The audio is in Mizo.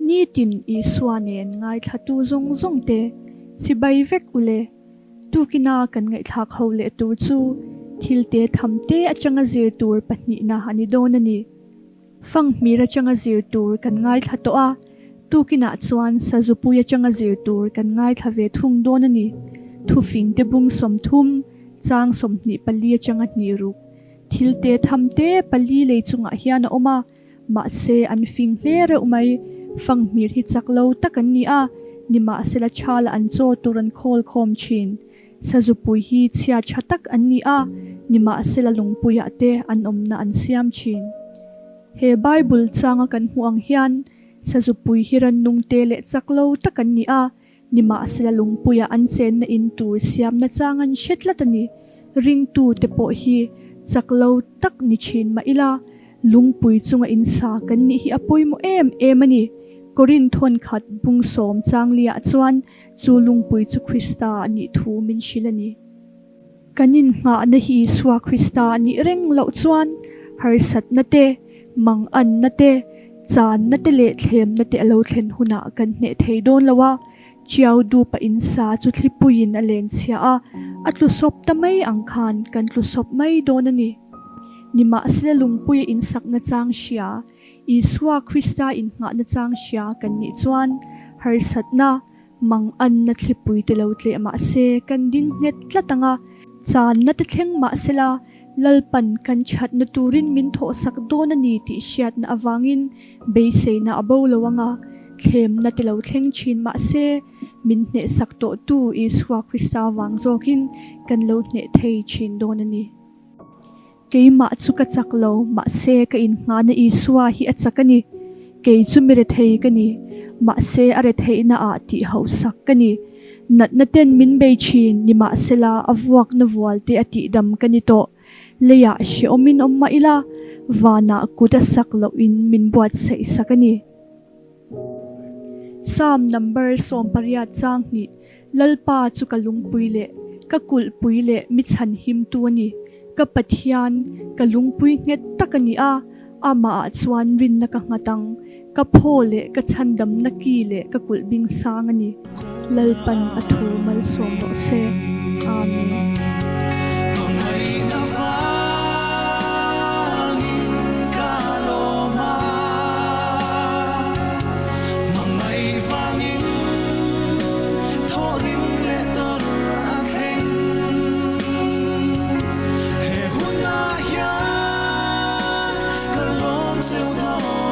Nitin Isua nen ngaithlatu zawng zawng te chibai vek ule. Tukina kan ngaihthlak ho leh tur chu thil te tham te atanga zir tur pahnihna a ni dawn a ni. Fanghmir atanga zir tur kan ngaithla tawh a, tukinah chuan sazupui atanga zir tur kan ngaithla ve thung dawn a ni. Thufing te bung 30, chang 24 atanga hnih ruk. Thil te tham te pali lei chungah hian a awm a, mahse an fing hle reuh mai. Fanghmir hi chak lo tak an ni a, nimahsela thala an chaw tur an khawl khawm thin. Sazupui hi chhia tha tak an ni a, nimahsela lungpuiah te an awmna an siam thin. He Bible changa kan hmuh ang hian sazupui hi rannung te leh chak lo tak an ni a, nimahsela lungpuiah an chenna in tur siamna chang an hre tlat a ni. Ringtu te pawh hi chak lo tak ni thin mah ila, lungpui chunga in sa kan nih hi a pawimawh em em a ni. Korinth thawnkhat bung sawm changliah chuan Chu lungpui chu Krista a nih thu min hrilh a ni. Kan innghahna hi Isua Krista a nih reng loh chuan harsatna te, manganna te, channa te leh thlemna te a lo thlen hunah kan hneh thei dawn lo a. Chiau dupa insa chu thlipuiin a len chhia a, a tlu sawp ta mai ang khan kan tlu sawp mai dawn a ni. Nimahsela lungpuia insakna chang hria Isua Krista innghahna chang hria kan nih chuan harsatna, manganna thlipui te lo tleh mah se kan ding nghet tlat ang a, channa te thleng mah sela Lalpan kan thatna turin min thawhsak dawn a ni tih hriatna avangin beiseina a bo lo ang a, thlemna te lo thleng thin mah se min hnehsak tawhtu Isua Krista vang zawkin kan lo hneh thei thin dawn a ni. Keimah chu ka chak lo, mahse ka innghahna Isua hi a chak a ni. Kei chu mi rethei ka ni, mahse a retheihna ah tih hausak ka ni. Natna ten min bei thin, nimahsela a vuakna vual te a tihdam ka ni tawh. Leiah hrehawmin awm mah ila, vanah kut a sak lohin min buatsaih sak a ni. Psalm number 18 chang hnih, Lalpa chu ka lungpui leh ka kulhpui leh mi chhanhimtu a ni. Ka Pathian, ka lungpui nghet tak a ni a, amahah chuan rinna ka nghat ang. Ka phaw leh ka chhandamna ki leh ka kulhbing sang a ni. Lalpan a thu malsawm rawh se. Amen. Hmangaihna vangin ka lawm a, hmangaih vangin thawhrim leh tawrh a thleng. He hunah hian ka lawm cheu dawn.